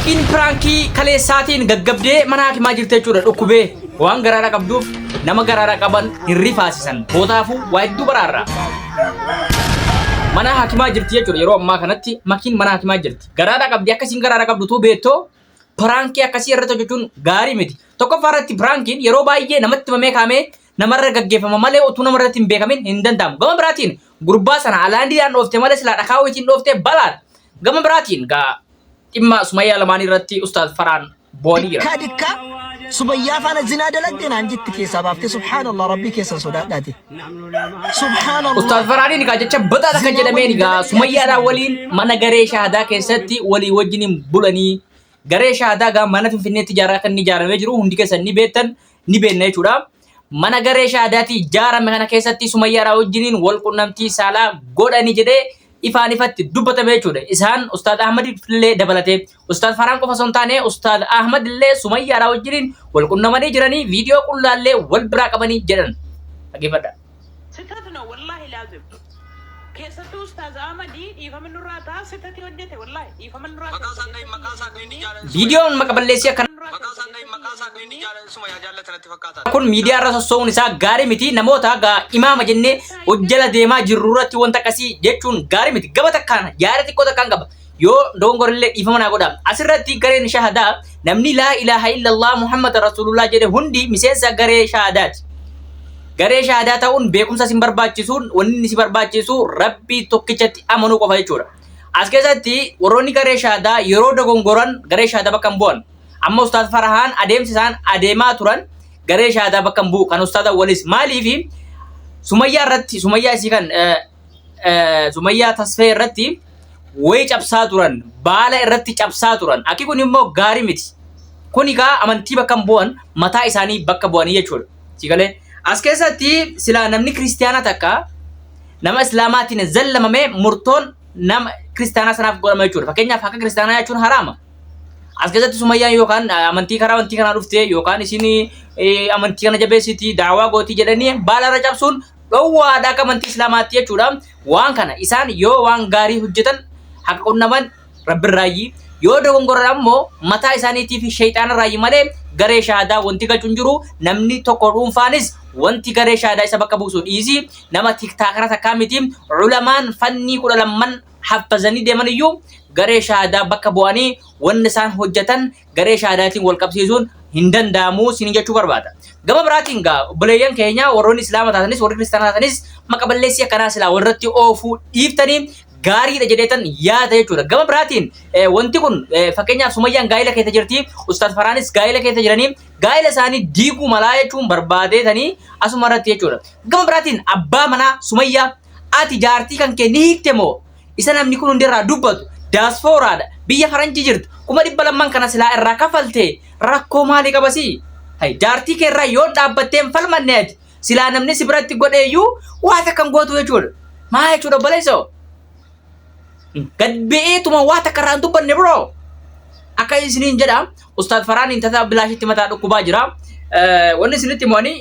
Makiin piraankii kaleessaatiin gaggabdee mana hakimaa jirti jechuudha dhukkubee waan garaadhaa qabduuf nama garaadhaa qaban hin rifaasisan bootaafuu waa hedduu baraarra. Mana hakimaa jirti jechuudha yeroo ammaa kanatti makiin mana hakimaa jirti. Garaadhaa qabdi akkasiin garaadhaa qabdu tuu beektoo piraankii akkasii irratti hojjechuun gaarii miti. Tokkoffaa irratti piraankiin yeroo baay'ee namatti himamee kaamee namarra gaggeeffama malee utuu namarratti hin beekamin hin danda'amu. Gama biraatiin gurbaa sana alaandiidhaan dhoofte malee silaa dhakaa wayiitiin dhooftee balaadha. Gama biraatiin gaa dhimma Sumayyaa lamaanii irratti Ustaaz Farhaan bo'anii jiran. Dikkaa dikkaa subayyaa faana zinaa dalagde naan jetti keessaa baaftee subhaanallah rabbii keessan sodaadhaati. Subhaanallah. Ustaaz Farhaaniin egaa jecha badaa takka Zinaa jedhameen waliin egaa dalagde Sumayyaadhaan naan waliin mana garee shaahadaa keessatti walii wajjiniin bulanii garee shaahadaa gaa mana Finfinneetti ijaaraa kan inni ijaaramee jiru hundi keessan ni beektan ni beekna jechuudha. Mana garee shahaadaatii ijaarame kana keessatti Sumayyaadhaa wajjiniin wal qunnamtii saalaa godhani jedhee ifaan ifatti dubbatame jechuudha. Isaan Ustaad Ahmad illee dabalatee Ustaad Farhaan qofa osoo hin taane Ustaad Ahmad illee Sumayyaadhaa wajjiniin wal qunnamanii jiranii viidiyoo qullaallee wal biraa qabanii jedhan. Dhaggeeffadhaa. Sitat no wallahi laazim. Keessattuu Ustaaz Ahmadii dhiifama nurraa ta'a sitati hojjete wallahi dhiifama nurraa Maqaa ta'e isaan dhahin maqaa isaan dhahin ni jaalatan suma Viidiyoon maqa balleessii akkana nurraa maqaa ta'e isaan dhahin maqaa isaan dhahin ni jaalatan suma yaa jaallatan natti fakkaata. kun miidiyaa irra sossoo'uun isaa gaarii miti. Namoota gaa imaama jennee hojjala deemaa jirru irratti wanta akkasii jechuun gaarii miti. Gama takkaan yaada xiqqoo takkaan qaba. Yoo dogongorillee dhiifama naa godha. Asirratti gareen shahadaa namni laa ilaaha illallah Muhammad Rasulullah jedhe hundi miseensa garee shahadaati. Garee shahaadaa ta'uun beekumsa sin barbaachisuun wanni inni si barbaachisu rabbii tokkichatti amanuu qofa jechuudha. As keessatti warroonni garee shahaadaa yeroo dogongoran garee shahaadaa bakka hin bu'an. Amma Ustaaz Farahaan adeemsi isaan adeemaa turan garee shahaadaa bakka hin bu'u. Kan Ustaaz Awwalis maaliifi Sumayyaa irratti Sumayyaa isii kan Sumayyaa Tasfee irratti wayi cabsaa turan baala irratti cabsaa turan. Akki kun immoo gaarii miti. Kun egaa amantii bakka hin bu'an mataa isaanii bakka bu'anii jechuudha. Si galee as keessatti silaa namni kiristiyaanaa takka nama islaamaatiin zallamame murtoon nama kiristiyaanaa sanaaf godhama jechuudha. Fakkeenyaaf akka kiristiyaanaa jechuun haraama. As keessatti sumayyaan yookaan amantii karaa amantii kanaa dhufte yookaan isin amantii kana jabeessiti daawaa gootii jedhanii baala irra cabsuun dhowwaadha akka amantii islaamaatti jechuudha. Waan kana isaan yoo waan gaarii hojjetan haqa qunnaman Rabbirraayyi. Yoo dogongoran ammoo mataa isaaniitii fi sheyxaanarraayyi malee garee shahaadaa wanti galchu hin jiru. Namni tokko dhuunfaanis wanti garee shahaadaa isa bakka buusu dhiisi. Nama tiktaakara takkaa miti. Ulamaan fannii 12n haffazanii deeman iyyuu garee shahaadaa bakka bu'anii wanni isaan hojjetan garee shahaadaatiin wal qabsiisuun hin danda'amu siin jechuu barbaada. Gama biraatiin gaa obboleeyyan keenya warroonni islaama taatanis warri kiristaanaa taatanis maqa balleessii akkanaa silaa walirratti oofuu dhiiftanii gaariidha jedheetan yaada jechuudha. Gama biraatiin wanti kun fakkeenyaaf Sumayyaan gaa'ila keessa jirti, Ustaaz Faraanis gaa'ila keessa jiranii gaa'ila isaanii diiguu malaa jechuun barbaadeetanii asuma irratti jechuudha. Gama biraatiin abbaa manaa Sumayyaa ati jaartii kan kee ni hiikte moo isa namni kun hundi irraa dubbatu daaspooraadha biyya faranjii jirtu 200,000 kana silaa irraa kafalte rakkoo maalii qabasii? Hay jaartii kee irraa yoon dhaabbattee hin falmanne ati silaa namni si biratti godheeyyuu waa takka hin gootu jechuudha. Maa jechuudha obboleessoo? Gad be'eetuma waa takka irraa hin dubbanne bro. Akka isiniin jedha Ustaad Faraan tata bilaashitti mataa dhukkubaa jira. Wanni isinitti himani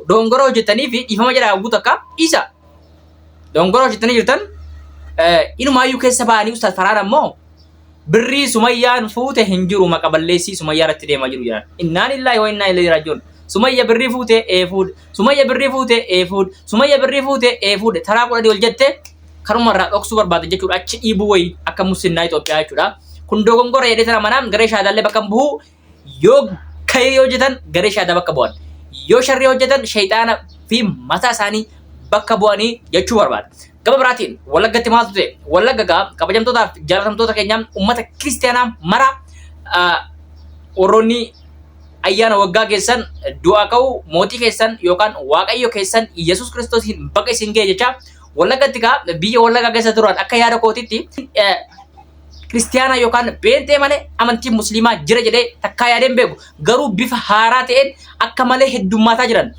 dogongora hojjettanii fi dhiifama jedha hogguu takka dhiisa. Dogongora hojjettanii jirtan inumaayyuu keessa ba'anii Ustaad Faraan ammoo Birrii sumayyaan fuute hin jiru maqa balleessii sumayyaa irratti deemaa jiru jedhan. Innaa lillaahi wa innaa ilayhi raaji'uun. Sumayya birrii fuute ee fuudhe. Sumayya birrii fuute ee fuudhe. Sumayya birrii fuute ee fuudhe. Taraa 10 ol jette kanuma irraa dhoksuu barbaada jechuudha. Achi dhiibuu wayii akka musinnaa Itoophiyaa jechuudha. Kun dogongora jedhee tana manaan garee shaadaallee bakka hin bu'u. Yoo kayrii hojjetan garee shaadaa bakka bu'an. Yoo sharrii hojjetan shayxaana fi mataa isaanii bakka bu'anii jechuu barbaada. Gama biraatiin Wallaggatti maaltu ta'e? Wallagga gaa kabajamtootaaf jaalatamtoota keenya uummata kiristiyaanaa mara warroonni ayyaana waggaa keessan du'aa ka'u mootii keessan yookaan waaqayyo keessan Yesuus Kiristoosiin baga isin ga'e jecha Wallaggatti gaa biyya Wallaggaa keessa turan akka yaada kootitti kiristiyaanaa yookaan beenxee malee amantiin musliimaa jira jedhee takkaa yaadee hin beeku. Garuu bifa haaraa ta'een akka malee heddummaataa jiran.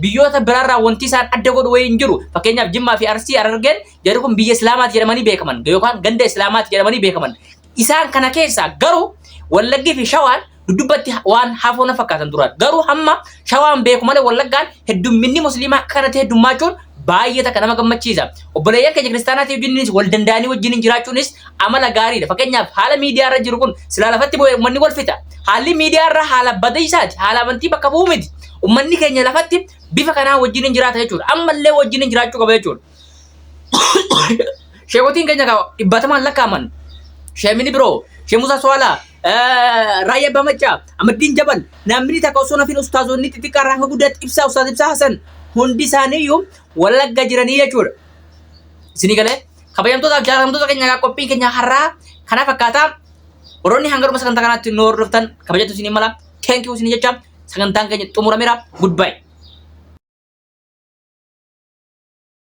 Biyyoota biraarraa wanti isaan adda godhu wayii hin jiru. Fakkeenyaaf Jimmaa fi Arsii Harargeen jarri kun biyya Islaamaati jedhamanii beekaman yookaan ganda Islaamaati jedhamanii beekaman. Isaan kana keessaa garuu Wallaggii fi Shawaan duddubbatti waan hafoo na fakkaatan duraan. Garuu hamma Shawaan beeku malee Wallaggaan heddumminni musliimaa akka kanatti heddummachuun Baay'ee takka nama gammachiisa. Obboleeyyan keenya kiristaanaatii wajjinis wal danda'anii wajjin jiraachuunis amala gaariidha. Fakkeenyaaf haala miidiyaa irra jiru kun silaa lafatti bu'ee uummanni wal fixa. Haalli miidiyaa irra haala badiisaati. Haala amantii bakka bu'u miti. Uummanni keenya lafatti bifa kanaa wajjin jiraata jechuudha. Ammallee wajjin jiraachuu qaba jechuudha. Sheekotiin keenya dhibbatamaan lakkaa'aman. Sheemini biroo, Shee Musaa Suwaalaa, Raayyaa Abbaa Maccaa, Amaddiin Jabal, namni takka osoo nafin ustaazonni xixiqqaa irraa hanga guddaatti ibsaa ustaaz Ibsaa Hasan hundi isaaniiyyuu Wallagga jiranii jechuudha. Isinii galee kabajamtootaaf jaallatamtoota keenya qophiin keenya har'aa kana fakkaataa warroonni hanga dhuma sagantaa kanaatti nu hordoftan kabajatu isinii mala. Thank you isinii jecha sagantaan keenya xumurameera. Goodbye.